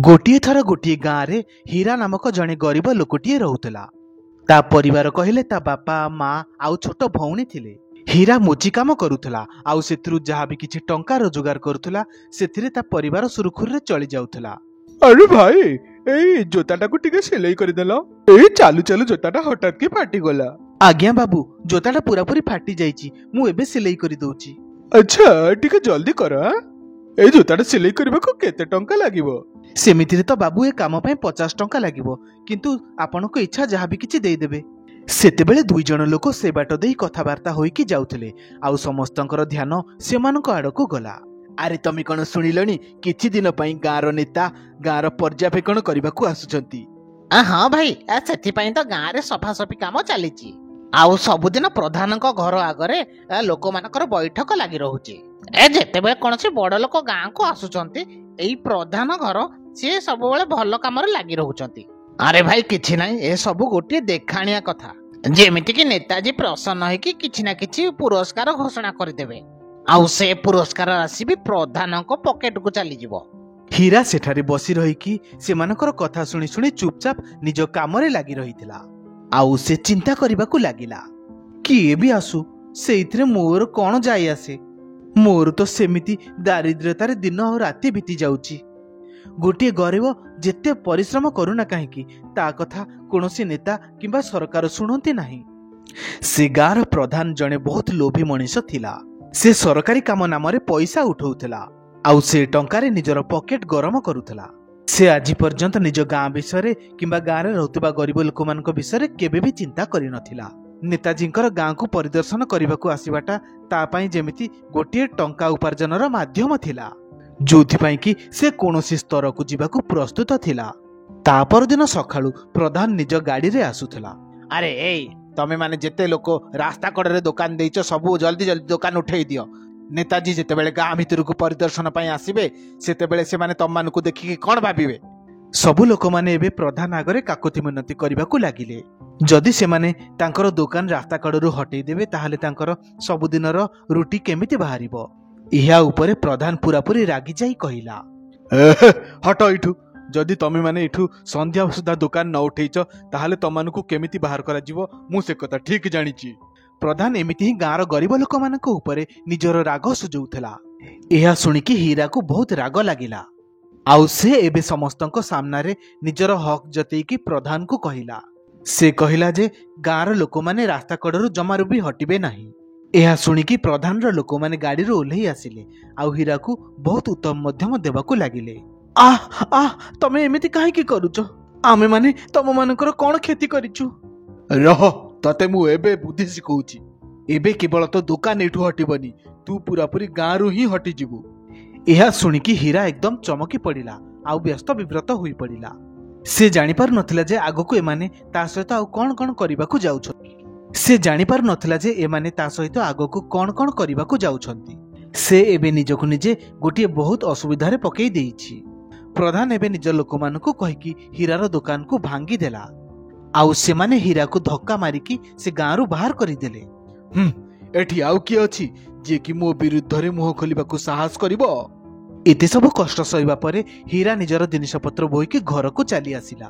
ଗୋଟିଏ ଥର ଗୋଟିଏ ଗାଁରେ ହୀରା ନାମକ ଜଣେ ଗରିବ ଲୋକଟିଏ ରହୁଥିଲା। ତା ପରିବାର କହିଲେ ତା ବାପା, ମା ଆଉ ଛୋଟ ଭଉଣୀ ଥିଲେ। ହୀରା ମୋଚି କାମ କରୁଥିଲା ଆଉ ସେଥିରୁ ଯାହା ବି କିଛି ଟଙ୍କା ରୋଜଗାର କରୁଥିଲା, ସେଥିରେ ତା ପରିବାର ସୁରୁଖୁରୁରେ ଚଳି ଯାଉଥିଲା। ଆରେ ଭାଇ, ଏଇ ଜୋତାଟାକୁ ଟିକେ ସିଲେଇ କରିଦେଲ। ଏଇ ଚାଲୁ ଚାଲୁ ଜୋତାଟା ହଠାତ୍ କି ଫାଟିଗଲା। ଆଜ୍ଞା ବାବୁ, ଜୋତାଟା ପୁରାପୁରି ଫାଟି ଯାଇଛି, ମୁଁ ଏବେ ସିଲେଇ କରିଦଉଛି। ଆଚ୍ଛା, ଟିକେ ଜଲ୍ଦି କର ଆଁ? ଏଇ ଜୋତାଟା ସିଲେଇ କରିବାକୁ କେତେ ଟଙ୍କା ଲାଗିବ? ସେମିତିରେ ତ ବାବୁ ଏ କାମ ପାଇଁ 50 ଟଙ୍କା ଲାଗିବ, କିନ୍ତୁ ଆପଣଙ୍କ ଇଚ୍ଛା ଯାହା ବି କିଛି ଦେଇଦେବେ। ସେତେବେଳେ ଦୁଇ ଜଣ ଲୋକ ସେ ବାଟ ଦେଇ କଥାବାର୍ତ୍ତା ହୋଇକି ଯାଉଥିଲେ ଆଉ ସମସ୍ତଙ୍କର ଧ୍ୟାନ ସେମାନଙ୍କ ଆଡ଼କୁ ଗଲା। ଆରେ ତମେ କଣ ଶୁଣିଲଣି, କିଛି ଦିନ ପାଇଁ ଗାଁର ନେତା ଗାଁର ପର୍ଯ୍ୟବେକ୍ଷଣ କରିବାକୁ ଆସୁଛନ୍ତି। ହଁ ଭାଇ, ସେଥିପାଇଁ ତ ଗାଁରେ ସଫାସଫି କାମ ଚାଲିଛି ଆଉ ସବୁଦିନ ପ୍ରଧାନଙ୍କ ଘର ଆଗରେ ଲୋକମାନଙ୍କର ବୈଠକ ଲାଗି ରହୁଛି। ଯେତେବେଳେ କୌଣସି ବଡ ଲୋକ ଗାଁକୁ ଆସୁଛନ୍ତି, ଏଇ ପ୍ରଧାନ ଘର ସିଏ ସବୁବେଳେ ଭଲ କାମରେ ଲାଗି ରହୁଛନ୍ତି। ଆରେ ଭାଇ, କିଛି ନାହିଁ, ଏସବୁ ଗୋଟିଏ ଦେଖାଣିଆ କଥା, ଯେମିତିକି ନେତାଜୀ ପ୍ରସନ୍ନ ହେଇକି କିଛି ନା କିଛି ପୁରସ୍କାର ଘୋଷଣା କରିଦେବେ ଆଉ ସେ ପୁରସ୍କାର ରାଶି ବି ପ୍ରଧାନଙ୍କ ପକେଟକୁ ଚାଲିଯିବ। ହୀରା ସେଠାରେ ବସି ରହିକି ସେମାନଙ୍କର କଥା ଶୁଣି ଶୁଣି ଚୁପଚାପ ନିଜ କାମରେ ଲାଗି ରହିଥିଲା ଆଉ ସେ ଚିନ୍ତା କରିବାକୁ ଲାଗିଲା, କିଏ ବି ଆସୁ ସେଇଥିରେ ମୋର କଣ ଯାଇ ଆସେ? ମୋର ତ ସେମିତି ଦାରିଦ୍ର୍ୟତାରେ ଦିନ ଆଉ ରାତି ବିତି ଯାଉଛି। ଗୋଟିଏ ଗରିବ ଯେତେ ପରିଶ୍ରମ କରୁନା କାହିଁକି, ତା କଥା କୌଣସି ନେତା କିମ୍ବା ସରକାର ଶୁଣନ୍ତି ନାହିଁ। ସେ ଗାଁର ପ୍ରଧାନ ଜଣେ ବହୁତ ଲୋଭୀ ମଣିଷ ଥିଲା। ସେ ସରକାରୀ କାମ ନାମରେ ପଇସା ଉଠଉଥିଲା ଆଉ ସେ ଟଙ୍କାରେ ନିଜର ପକେଟ ଗରମ କରୁଥିଲା। ସେ ଆଜି ପର୍ଯ୍ୟନ୍ତ ନିଜ ଗାଁ ବିଷୟରେ କିମ୍ବା ଗାଁରେ ରହୁଥିବା ଗରିବ ଲୋକମାନଙ୍କ ବିଷୟରେ କେବେ ବି ଚିନ୍ତା କରିନଥିଲା। ନେତାଜୀଙ୍କର ଗାଁକୁ ପରିଦର୍ଶନ କରିବାକୁ ଆସିବାଟା ତା ପାଇଁ ଯେମିତି ଗୋଟିଏ ଟଙ୍କା ଉପାର୍ଜନର ମାଧ୍ୟମ ଥିଲା, ଯୋଉଥିପାଇଁ କି ସେ କୌଣସି ସ୍ତରକୁ ଯିବାକୁ ପ୍ରସ୍ତୁତ ଥିଲା। ତା ପରଦିନ ସକାଳୁ ପ୍ରଧାନ ନିଜ ଗାଡ଼ିରେ ଆସୁଥିଲା। ଆରେ ଏଇ, ତମେ ମାନେ ଯେତେ ଲୋକ ରାସ୍ତା କଡ଼ରେ ଦୋକାନ ଦେଇଛ, ସବୁ ଜଲ୍ଦି ଜଲ୍ଦି ଦୋକାନ ଉଠେଇ ଦିଅ। ନେତାଜୀ ଯେତେବେଳେ ଗାଁ ଭିତରକୁ ପରିଦର୍ଶନ ପାଇଁ ଆସିବେ, ସେତେବେଳେ ସେମାନେ ତମମାନଙ୍କୁ ଦେଖିକି କଣ ଭାବିବେ? ସବୁ ଲୋକମାନେ ଏବେ ପ୍ରଧାନ ଆଗରେ କାକୁତି ମିନତି କରିବାକୁ ଲାଗିଲେ। ଯଦି ସେମାନେ ତାଙ୍କର ଦୋକାନ ରାସ୍ତା କଡ଼ରୁ ହଟେଇ ଦେବେ, ତାହେଲେ ତାଙ୍କର ସବୁଦିନର ରୁଟି କେମିତି ବାହାରିବ? ଏହା ଉପରେ ପ୍ରଧାନ ପୁରାପୁରି ରାଗିଯାଇ କହିଲା, ହଟ ଏଇଠୁ। ଯଦି ତମେ ମାନେ ଏଠୁ ସନ୍ଧ୍ୟା ସୁଦ୍ଧା ଦୋକାନ ନ ଉଠେଇଛ, ତାହେଲେ ତମମାନଙ୍କୁ କେମିତି ବାହାର କରାଯିବ ମୁଁ ସେ କଥା ଠିକ ଜାଣିଛି। ପ୍ରଧାନ ଏମିତି ହିଁ ଗାଁର ଗରିବ ଲୋକମାନଙ୍କ ଉପରେ ନିଜର ରାଗ ସୁଝଉଥିଲା। ଏହା ଶୁଣିକି ହୀରାକୁ ବହୁତ ରାଗ ଲାଗିଲା ଆଉ ସେ ଏବେ ସମସ୍ତଙ୍କ ସାମ୍ନାରେ ନିଜର ହକ୍ ଜତେଇକି ପ୍ରଧାନକୁ କହିଲା। ସେ କହିଲା ଯେ ଗାଁର ଲୋକମାନେ ରାସ୍ତା କଡ଼ରୁ ଜମାରୁ ବି ହଟିବେ ନାହିଁ। ଏହା ଶୁଣିକି ପ୍ରଧାନର ଲୋକମାନେ ଗାଡ଼ିରୁ ଓହ୍ଲେଇ ଆସିଲେ ଆଉ ହୀରାକୁ ବହୁତ ଉତ୍ତମ ମଧ୍ୟମ ଦେବାକୁ ଲାଗିଲେ। ଆহ ଆହ, ତମେ ଏମିତି କାହିଁକି କରୁଛ? ଆମେମାନେ ତମମାନଙ୍କର କଣ କ୍ଷତି କରିଛୁ? ରହ, ତତେ ମୁଁ ଏବେ ବୁଦ୍ଧି ଶିଖଉଛି। ଏବେ କେବଳ ତୋ ଦୋକାନ ଏଠୁ ହଟିବନି, ତୁ ପୁରାପୁରି ଗାଁରୁ ହିଁ ହଟିଯିବୁ। ଏହା ଶୁଣିକି ହୀରା ଏକଦମ ଚମକି ପଡ଼ିଲା ଆଉ ବ୍ୟସ୍ତ ବିବ୍ରତ ହୋଇପଡ଼ିଲା। ସେ ଜାଣିପାରୁନଥିଲା ଯେ ଆଗକୁ ଏମାନେ ତା ସହିତ ଆଉ କଣ କଣ କରିବାକୁ ଯାଉଛନ୍ତି। ସେ ଜାଣିପାରୁନଥିଲା ଯେ ଏମାନେ ତା ସହିତ ଆଗକୁ କଣ କଣ କରିବାକୁ ଯାଉଛନ୍ତି। ସେ ଏବେ ନିଜକୁ ନିଜେ ଗୋଟିଏ ବହୁତ ଅସୁବିଧାରେ ପକେଇ ଦେଇଛି। ପ୍ରଧାନ ଏବେ ନିଜ ଲୋକମାନଙ୍କୁ କହିକି ହୀରାର ଦୋକାନକୁ ଭାଙ୍ଗିଦେଲା ଆଉ ସେମାନେ ହୀରାକୁ ଧକ୍କା ମାରିକି ସେ ଗାଁରୁ ବାହାର କରିଦେଲେ। ଏଠି ଆଉ କିଏ ଅଛି ଯିଏକି ମୋ ବିରୁଦ୍ଧରେ ମୁହଁ ଖୋଲିବାକୁ ସାହସ କରିବ? ଏତେ ସବୁ କଷ୍ଟ ସହିବା ପରେ ହୀରା ନିଜର ଜିନିଷପତ୍ର ବୋହିକି ଘରକୁ ଚାଲି ଆସିଲା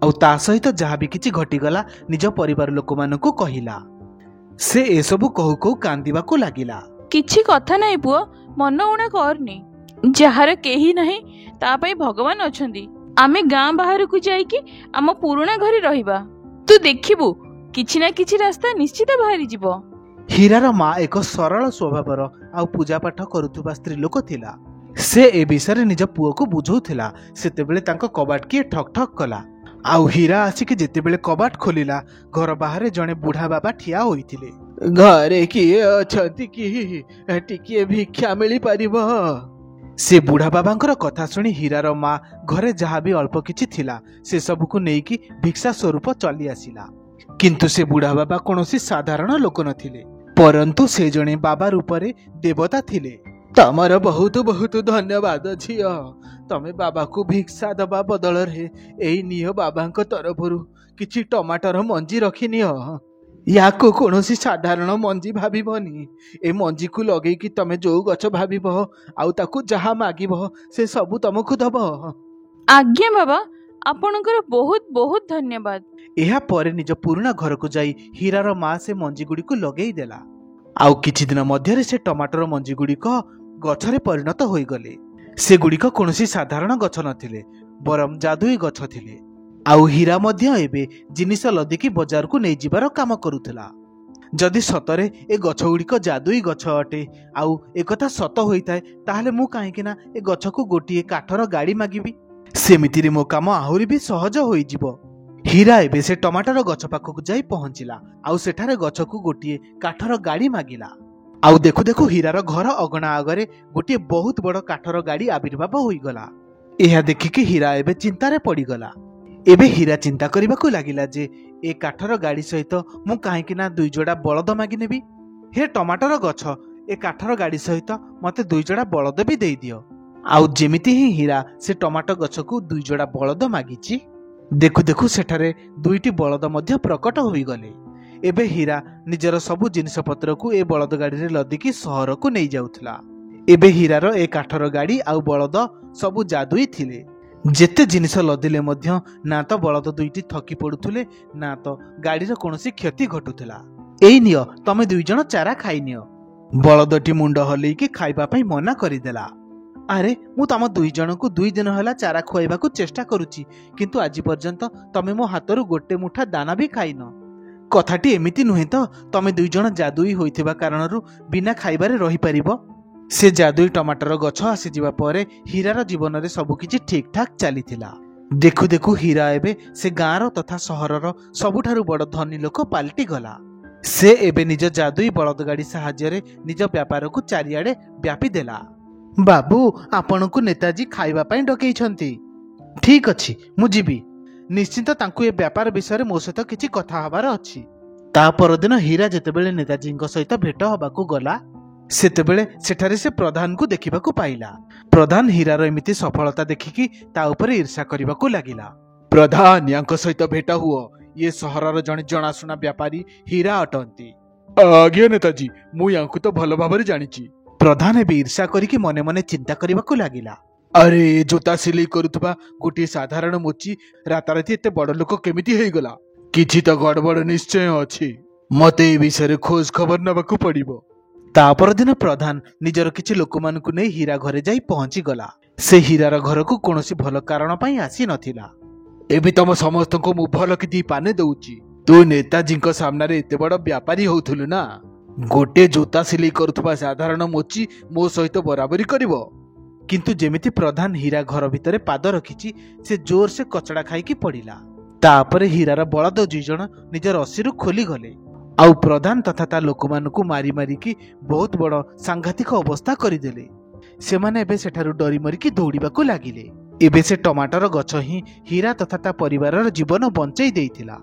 ଆଉ ତା ସହିତ ଯାହା ବି କିଛି ଘଟିଗଲା ନିଜ ପରିବାର ଲୋକମାନଙ୍କୁ କହିଲା। ସେ ଏସବୁ କହୁ କହୁ କାନ୍ଦିବାକୁ ଲାଗିଲା। କିଛି କଥା ନାହିଁ ପୁଅ, ମନ ଉଣା କରନି। ଯାହାର କେହି ନାହିଁ ତା ପାଇଁ ଭଗବାନ ଅଛନ୍ତି। ଆମେ ଗାଁ ବାହାରକୁ ଯାଇକି ଆମ ପୁରୁଣା ଘରେ ରହିବା। ତୁ ଦେଖିବୁ କିଛି ନା କିଛି ରାସ୍ତା ନିଶ୍ଚିତ ବାହାରିଯିବ। ହୀରାର ମା ଏକ ସରଳ ସ୍ୱଭାବର ଆଉ ପୂଜାପାଠ କରୁଥିବା ସ୍ତ୍ରୀ ଲୋକ ଥିଲା। ସେ ଏ ବିଷୟରେ ନିଜ ପୁଅକୁ ବୁଝଉଥିଲା। ସେତେବେଳେ ତାଙ୍କ କବାଟ କିଏ ଠକ୍ ଠକ୍ କଲା ଆଉ ହୀରା ଆସିକି ଯେତେବେଳେ କବାଟ ଖୋଲିଲା, ଘର ବାହାରେ ଜଣେ ବୁଢା ବାବା ଠିଆ ହୋଇଥିଲେ। ଘରେ କିଏ ଅଛନ୍ତି କି? ଟିକିଏ ଭିକ୍ଷା ମିଳିପାରିବ? ସେ ବୁଢା ବାବାଙ୍କର କଥା ଶୁଣି ହୀରାର ମା ଘରେ ଯାହା ବି ଅଳ୍ପ କିଛି ଥିଲା ସେସବୁକୁ ନେଇକି ଭିକ୍ଷା ସ୍ୱରୂପ ଚାଲି ଆସିଲା। କିନ୍ତୁ ସେ ବୁଢା ବାବା କୌଣସି ସାଧାରଣ ଲୋକ ନଥିଲେ, ପରନ୍ତୁ ସେ ଜଣେ ବାବା ରୂପରେ ଦେବତା ଥିଲେ। ତମର ବହୁତ ବହୁତ ଧନ୍ୟବାଦ ଝିଅ। ତମେ ବାବାକୁ ଭିକ୍ଷା ଦବା ବଦଳରେ ଏଇ ନିଅ, ବାବାଙ୍କ ତରଫରୁ କିଛି ଟମାଟର ମଞ୍ଜି ରଖିନିଅ। ୟାକୁ କୌଣସି ସାଧାରଣ ମଞ୍ଜି ଭାବିବନି। ଏ ମଞ୍ଜିକୁ ଲଗେଇକି ତମେ ଯୋଉ ଗଛ ଭାବିବ ଆଉ ତାକୁ ଯାହା ମାଗିବ ସେ ସବୁ ତମକୁ ଦବ। ଆଜ୍ଞା ବାବା, ଆପଣଙ୍କର ବହୁତ ବହୁତ ଧନ୍ୟବାଦ। ଏହାପରେ ନିଜ ପୁରୁଣା ଘରକୁ ଯାଇ ହୀରାର ମା ସେ ମଞ୍ଜିଗୁଡ଼ିକୁ ଲଗେଇ ଦେଲା। ଆଉ କିଛି ଦିନ ମଧ୍ୟରେ ସେ ଟମାଟୋର ମଞ୍ଜିଗୁଡ଼ିକ ଗଛରେ ପରିଣତ ହୋଇଗଲେ। ସେଗୁଡ଼ିକ କୌଣସି ସାଧାରଣ ଗଛ ନଥିଲେ, ବରଂ ଯାଦୁଇ ଗଛ ଥିଲେ। ଆଉ ହୀରା ମଧ୍ୟ ଏବେ ଜିନିଷ ଲଦିକି ବଜାରକୁ ନେଇଯିବାର କାମ କରୁଥିଲା। ଯଦି ସତରେ ଏ ଗଛଗୁଡ଼ିକ ଯାଦୁଇ ଗଛ ଅଟେ ଆଉ ଏକଥା ସତ ହୋଇଥାଏ, ତାହେଲେ ମୁଁ କାହିଁକି ନା ଏ ଗଛକୁ ଗୋଟିଏ କାଠର ଗାଡ଼ି ମାଗିବି? ସେମିତିରେ ମୋ କାମ ଆହୁରି ବି ସହଜ ହୋଇଯିବ। ହୀରା ଏବେ ସେ ଟମାଟର ଗଛ ପାଖକୁ ଯାଇ ପହଞ୍ଚିଲା ଆଉ ସେଠାରେ ଗଛକୁ ଗୋଟିଏ କାଠର ଗାଡ଼ି ମାଗିଲା। ଆଉ ଦେଖୁ ଦେଖୁ ହୀରାର ଘର ଅଗଣା ଆଗରେ ଗୋଟିଏ ବହୁତ ବଡ଼ କାଠର ଗାଡ଼ି ଆବିର୍ଭାବ ହୋଇଗଲା। ଏହା ଦେଖିକି ହୀରା ଏବେ ଚିନ୍ତାରେ ପଡ଼ିଗଲା। ଏବେ ହୀରା ଚିନ୍ତା କରିବାକୁ ଲାଗିଲା ଯେ ଏ କାଠର ଗାଡ଼ି ସହିତ ମୁଁ କାହିଁକି ନା ଦୁଇ ଯୋଡ଼ା ବଳଦ ମାଗିନେବି। ହେ ଟମାଟର ଗଛ, ଏ କାଠର ଗାଡ଼ି ସହିତ ମୋତେ ଦୁଇ ଯୋଡ଼ା ବଳଦ ବି ଦେଇଦିଅ। ଆଉ ଯେମିତି ହିଁ ହୀରା ସେ ଟମାଟୋ ଗଛକୁ ଦୁଇ ଯୋଡ଼ା ବଳଦ ମାଗିଛି, ଦେଖୁ ଦେଖୁ ସେଠାରେ ଦୁଇଟି ବଳଦ ମଧ୍ୟ ପ୍ରକଟ ହୋଇଗଲେ। ଏବେ ହୀରା ନିଜର ସବୁ ଜିନିଷପତ୍ରକୁ ଏ ବଳଦ ଗାଡ଼ିରେ ଲଦିକି ସହରକୁ ନେଇଯାଉଥିଲା। ଏବେ ହୀରାର ଏ କାଠର ଗାଡ଼ି ଆଉ ବଳଦ ସବୁ ଯାଦୁଇ ଥିଲେ। ଯେତେ ଜିନିଷ ଲଦିଲେ ମଧ୍ୟ ନା ତ ବଳଦ ଦୁଇଟି ଥକି ପଡୁଥିଲେ, ନା ତ ଗାଡ଼ିର କୌଣସି କ୍ଷତି ଘଟୁଥିଲା। ଏଇ ନିଅ, ତମେ ଦୁଇ ଜଣ ଚାରା ଖାଇନିଅ। ବଳଦଟି ମୁଣ୍ଡ ହଲେଇକି ଖାଇବା ପାଇଁ ମନା କରିଦେଲା। ଆରେ, ମୁଁ ତମ ଦୁଇ ଜଣଙ୍କୁ 2 ଦିନ ହେଲା ଚାରା ଖୁଆଇବାକୁ ଚେଷ୍ଟା କରୁଛି, କିନ୍ତୁ ଆଜି ପର୍ଯ୍ୟନ୍ତ ତମେ ମୋ ହାତରୁ ଗୋଟେ ମୁଠା ଦାନା ବି ଖାଇନ। କଥାଟି ଏମିତି ନୁହେଁ ତ ତମେ ଦୁଇ ଜଣ ଯାଦୁଇ ହୋଇଥିବା କାରଣରୁ ବିନା ଖାଇବାରେ ରହିପାରିବ? ସେ ଯାଦୁଇ ଟମାଟର ଗଛ ଆସିଯିବା ପରେ ହୀରାର ଜୀବନରେ ସବୁକିଛି ଠିକ୍ ଠାକ୍ ଚାଲିଥିଲା। ଦେଖୁ ଦେଖୁ ହୀରା ଏବେ ସେ ଗାଁର ତଥା ସହରର ସବୁଠାରୁ ବଡ଼ ଧନୀ ଲୋକ ପାଲଟି ଗଲା। ସେ ଏବେ ନିଜ ଯାଦୁଇ ବଳଦ ଗାଡ଼ି ସାହାଯ୍ୟରେ ନିଜ ବ୍ୟାପାରକୁ ଚାରିଆଡ଼େ ବ୍ୟାପି ଦେଲା। ବାବୁ, ଆପଣଙ୍କୁ ନେତାଜୀ ଖାଇବା ପାଇଁ ଡକେଇଛନ୍ତି। ଠିକ୍ ଅଛି, ମୁଁ ଯିବି। ନିଶ୍ଚିନ୍ତ ତାଙ୍କୁ ଏ ବ୍ୟାପାର ବିଷୟରେ ମୋ ସହିତ କିଛି କଥା ହେବାର ଅଛି। ତା ପରଦିନ ହୀରା ଯେତେବେଳେ ନେତାଜୀଙ୍କ ସହିତ ଭେଟ ହେବାକୁ ଗଲା, ସେତେବେଳେ ସେଠାରେ ସେ ପ୍ରଧାନକୁ ଦେଖିବାକୁ ପାଇଲା। ପ୍ରଧାନ ହୀରାର ଏମିତି ସଫଳତା ଦେଖିକି ତା ଉପରେ ଈର୍ଷା କରିବାକୁ ଲାଗିଲା। ପ୍ରଧାନ, ୟାଙ୍କ ସହିତ ଭେଟ ହୁଅ। ଇଏ ସହରର ଜଣେ ଜଣାଶୁଣା ବ୍ୟାପାରୀ ହୀରା ଅଟନ୍ତି। ଆଜ୍ଞା ନେତାଜୀ, ମୁଁ ୟାଙ୍କୁ ତ ଭଲ ଭାବରେ ଜାଣିଛି। ପ୍ରଧାନ ଏବେ ଈର୍ଷା କରିକି ମନେ ମନେ ଚିନ୍ତା କରିବାକୁ ଲାଗିଲା, ଆରେ ଏ ଜୋତା ସିଲେଇ କରୁଥିବା ଗୋଟିଏ ସାଧାରଣ ମୋଚି ରାତାରାତି ଏତେ ବଡ଼ ଲୋକ କେମିତି ହେଇଗଲା? କିଛି ତ ଗଡ଼ବଡ଼ ନିଶ୍ଚୟ ଅଛି। ମତେ ଏ ବିଷୟରେ ଖୋଜ ଖବର ନେବାକୁ ପଡ଼ିବ। ତା ପରଦିନ ପ୍ରଧାନ ନିଜର କିଛି ଲୋକମାନଙ୍କୁ ନେଇ ହୀରା ଘରେ ଯାଇ ପହଞ୍ଚିଗଲା। ସେ ହୀରାର ଘରକୁ କୌଣସି ଭଲ କାରଣ ପାଇଁ ଆସି ନଥିଲା। ଏବେ ତମ ସମସ୍ତଙ୍କୁ ମୁଁ ଭଲ କି ଦି ପାନେ ଦଉଛି। ତୁ ନେତାଜୀଙ୍କ ସାମ୍ନାରେ ଏତେ ବଡ଼ ବ୍ୟାପାରୀ ହଉଥିଲୁ ନା? ଗୋଟେ ଜୋତା ସିଲେଇ କରୁଥିବା ସାଧାରଣ ମୋଚି ମୋ ସହିତ ବରାବରି କରିବ? କିନ୍ତୁ ଯେମିତି ପ୍ରଧାନ ହୀରା ଘର ଭିତରେ ପାଦ ରଖିଛି, ସେ ଜୋରସେ କଚଡ଼ା ଖାଇକି ପଡ଼ିଲା। ତାପରେ ହୀରାର ବଳଦ ଦୁଇ ଜଣ ନିଜ ରସିରୁ ଖୋଲିଗଲେ ଆଉ ପ୍ରଧାନ ତଥା ତା ଲୋକମାନଙ୍କୁ ମାରି ମାରିକି ବହୁତ ବଡ଼ ସାଂଘାତିକ ଅବସ୍ଥା କରିଦେଲେ। ସେମାନେ ଏବେ ସେଠାରୁ ଡରି ମରିକି ଦୌଡ଼ିବାକୁ ଲାଗିଲେ। ଏବେ ସେ ଟମାଟର ଗଛ ହିଁ ହୀରା ତଥା ତା ପରିବାରର ଜୀବନ ବଞ୍ଚେଇ ଦେଇଥିଲା।